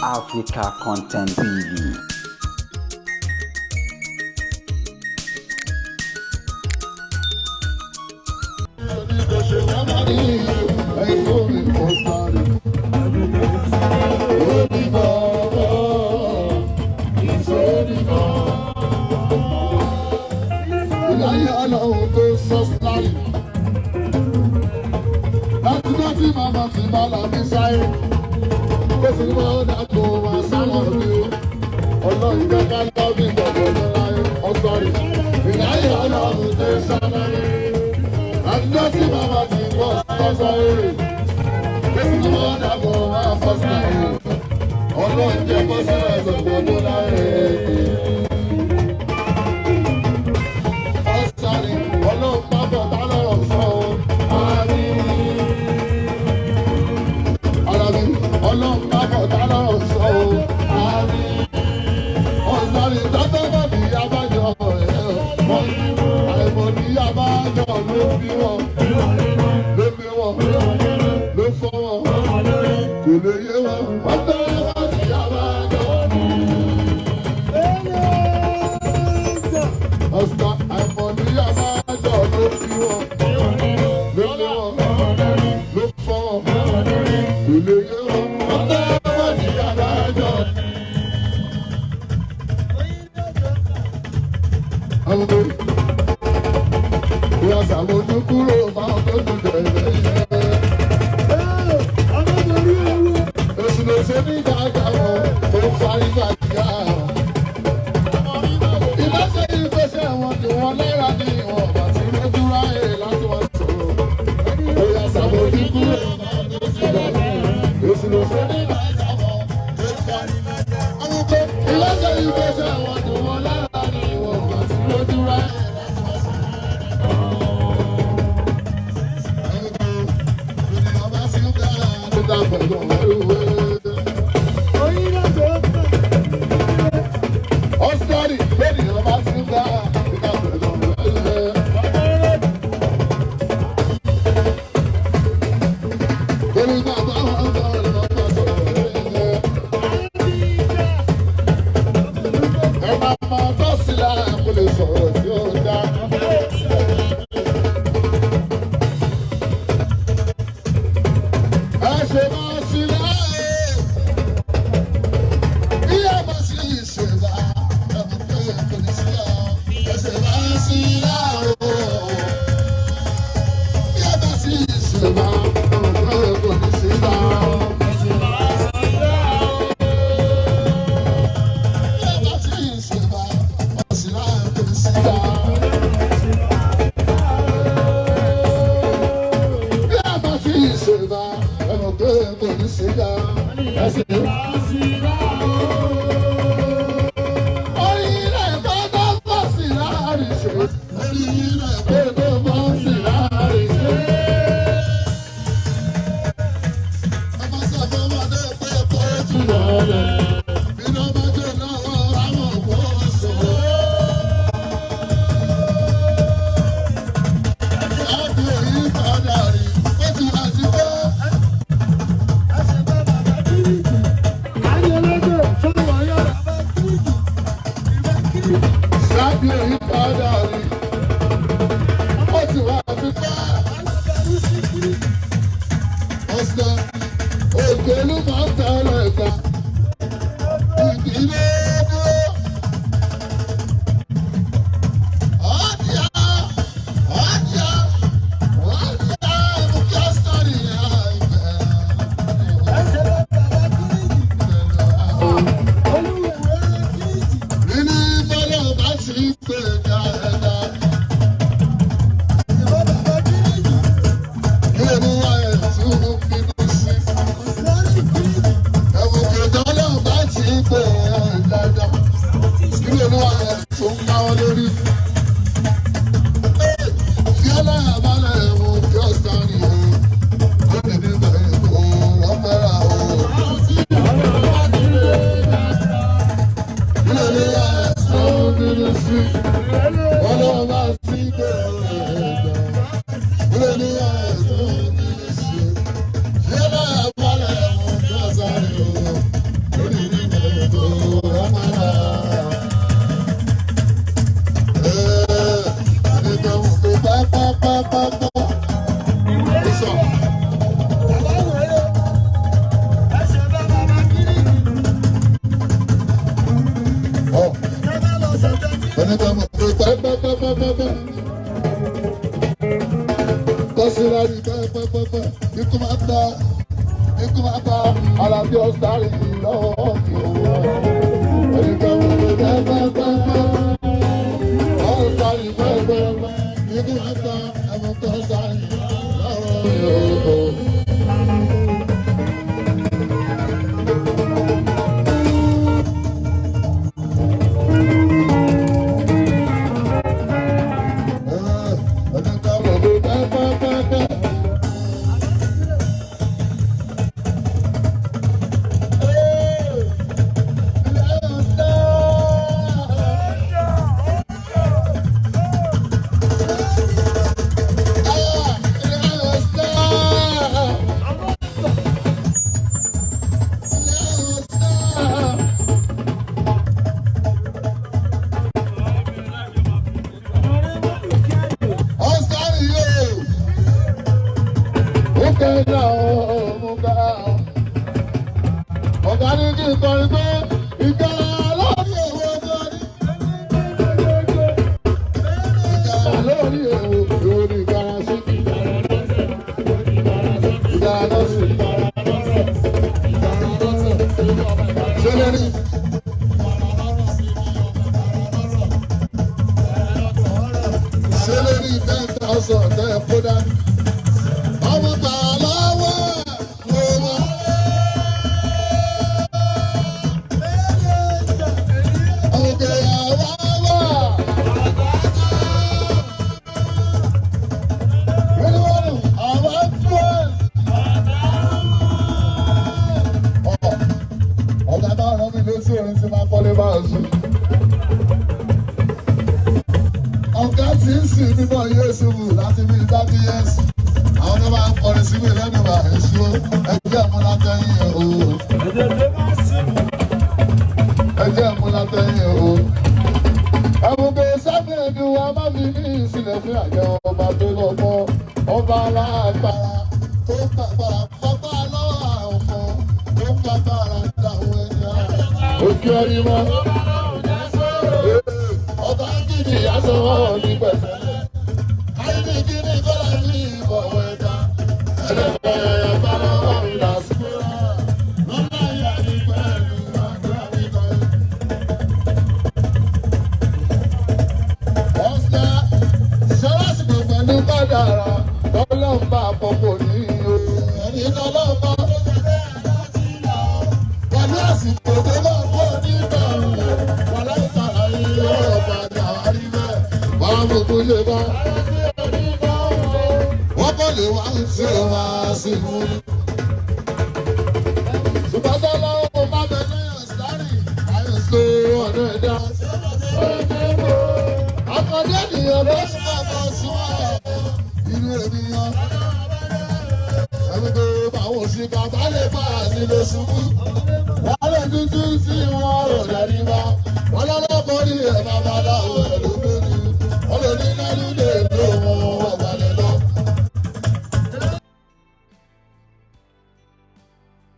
Africa Content TV. Ìláyé ọlọ́run tó sọ síláyì. Láti dá tí màmá ti bá làbí sáyé. Ó sì mọ́ dàgbò wá sáwọn mi o. Ọlọ́run jẹ́ ká lọ́bì gbọ̀gbọ̀ ní láyé. Ọ̀sọ̀rì. Ìláyé ọlọ́run tó sọ láyé. Láti dá tí màmá ti bọ́ sọ́sọ́ rè. Ó sì mọ́ dàgbò wá fọ́ síláyé. Ọlọ́run jẹ́ kó sílẹ̀ gbọ̀gbọ̀ ní láyé. Ọ̀sánì ọlọ́run pápọ̀ tá lọ́rọ̀ sọ ọ́. Àmín. Àlàbí ọlọ́run pápọ̀ tá lọ́rọ̀ sọ ọ́. Àmín. Ọ̀sánì tọ́tọ́ bọ̀ ní abájọ ẹ̀ ọ́. Àìmọ̀ ní abájọ ló bí wọn. Ló bí wọn. Ló fọ́ wọn. Kò lè yé wọn. Ọ̀tọ́ bọ̀ ní abájọ. Ọ̀sán àìmọ̀ ní abájọ ló bí wọn. Ló bí wọn. Ló fọ́ wọn. Kò lè yé wọn. Ọ̀tọ́ bọ̀ ní abájọ. Àwọn tó ìyá sàmójú kúrò báwọn tó dùn jẹ̀ Èsì lè ṣe ní gàgà wọn tó ń fa ìgbà kíá. Ìbáṣe ìgbésẹ̀ wọn ni wọ́n lára ní ìwọ̀n bàtí lójú ráyè láti wá sọ̀rọ̀. Ìyá sàmójú kúrò báwọn tó dùn jẹ̀. Èsì lè ṣe ní gàgà wọn tó ń fa ìgbà kíá. Ìbáṣe ìgbésẹ̀ wọn ni wọ́n lára ní ìwọ̀n bàtí lójú ráyè láti wá sọ̀rọ̀. Sọ̀rọ̀ tí ó dá. Ẹ ṣe máa sí láàyè. Bí ẹ bá sí ìṣèlá, ẹ mọ̀ pé kò ní sí ọ. Ẹ ṣe máa sí láàyè. Bí ẹ bá sí ìṣèlá, ẹ mọ̀ pé kò ní sí lọ. Bí ẹ bá sí ìṣèlá, ọ̀sìn láàyè kò ní sí lọ. Bí ẹ bá sí ìṣèlá, ẹ mọ̀ pé kò ní sí lọ. Ẹ ṣe Orílẹ̀ èdè tó bọ̀ sí láàrin ṣe. Orílẹ̀ èdè tó bọ̀ sí láàrin ṣe. Ọmọ sọ fún ọmọdé pé kó jù lọ́lẹ̀. Bínú bá jẹ́ náà àwọn kò sọ. Sáàbì èyí padà rí. Ó ti wá sí pé. Sáàbì èyí padà rí. Ó ti wá sí pé. Ọ̀sán òkèlú máa ń tẹ̀lé ẹ̀ka. Ìdílé dúró. Ọ̀dìyà ọ̀dìyà ọ̀dìyà mú kí ọ sọ̀rọ̀ ìyá ìfẹ́. Nínú bọ́lá bá ti pè dáadáa. Kí ló wá ẹ̀ tí ó ń bínú sí? pẹ́pẹ́pẹ́. Ikú máa pa Alábí ọ̀sáré lọ́wọ́ mi ò. Ẹnìkan mọ̀ pé pẹ́pẹ́pẹ́. Ọ̀sáré pẹ́pẹ́pẹ́. Ikú máa pa ẹ̀mọ́tò ọ̀sáré lọ́wọ́ mi ò. Ẹnìkan mọ̀ pé pẹ́pẹ́pẹ́. Ọ̀gá ní kí n kọrin pé ìjà lórí èwo ọjọ́ ní. Ìjà lórí èwo èwo ni ìkara sí. Ìjà lọ́sìn. Ṣé lórí? Ṣé lórí 10,000 tẹ́ ẹ kó dání? Ọmọ gbà lọ́wọ́ ẹ̀ ló mọ́. Òkè àwa wà. Wíwọ́n àwa fún. Ọ̀gá náà rán mi létí orin tí máa kọ́lé bá sùn. Ọ̀gá tí ń sìn mímọ́ Yéésù láti bí 30 years. Àwọn tó máa ń kọrin sí mi lẹ́nu bá èso ẹgbẹ́ ìmúlátẹ́yìn o. Ẹgbẹ́ ìmúlátẹ́yìn o. Ẹ̀bùn sábẹ́ ẹni wa má fi ní ìsìlẹ̀ fún àjọ ọba tó lọ́mọ. Ọba alágbára tó pàpàrà pápá lọ́wọ́ àwọn kan tó pàpàrà dáhùn ẹni àná. Òkè ọ̀rí mọ́. Ọba gidi aṣọ ní pẹ̀sẹ̀. Ayé gidi kọ́lá ní ìbọ̀wọ̀ ẹ̀dá. Ẹlẹ́fẹ̀ẹ́ bá lọ́wọ́ ìlà síkúrà. Lọ́lá ìyá ní pẹ̀lú àgbà nípa. Ọ̀sẹ̀ ṣọlásìkò pẹ̀lú kádàrá lọ́lọ́mbà àpapọ̀ ní o. Ẹni lọ́lọ́mbà pẹ̀lú àsìkò tó bá kọ́ nígbà wà láìpàdà yìí ọ̀rọ̀ padà wá rí bẹ́ẹ̀. Wàá mú kú ṣe bá. Wọ́n kọ́ lè wá ń ṣe wá sí mú. Ṣùgbọ́n tó lọ́wọ́ bá bẹ lẹ́yìn sáré, àyẹ̀sọ ọ̀nà ẹ̀dá. Akọ̀dé ènìyàn ló ń bá bọ̀ sí wọn. Inú ènìyàn. Ẹni tó bá wò sí bàbá lè bá àti lè ṣubú. Wọ́n lè dúdú sí wọn ò dẹ̀rí bá. Wọ́n lọ́lọ́kọ́ ní ẹ̀ bàbá láwọ̀ ẹ̀ ló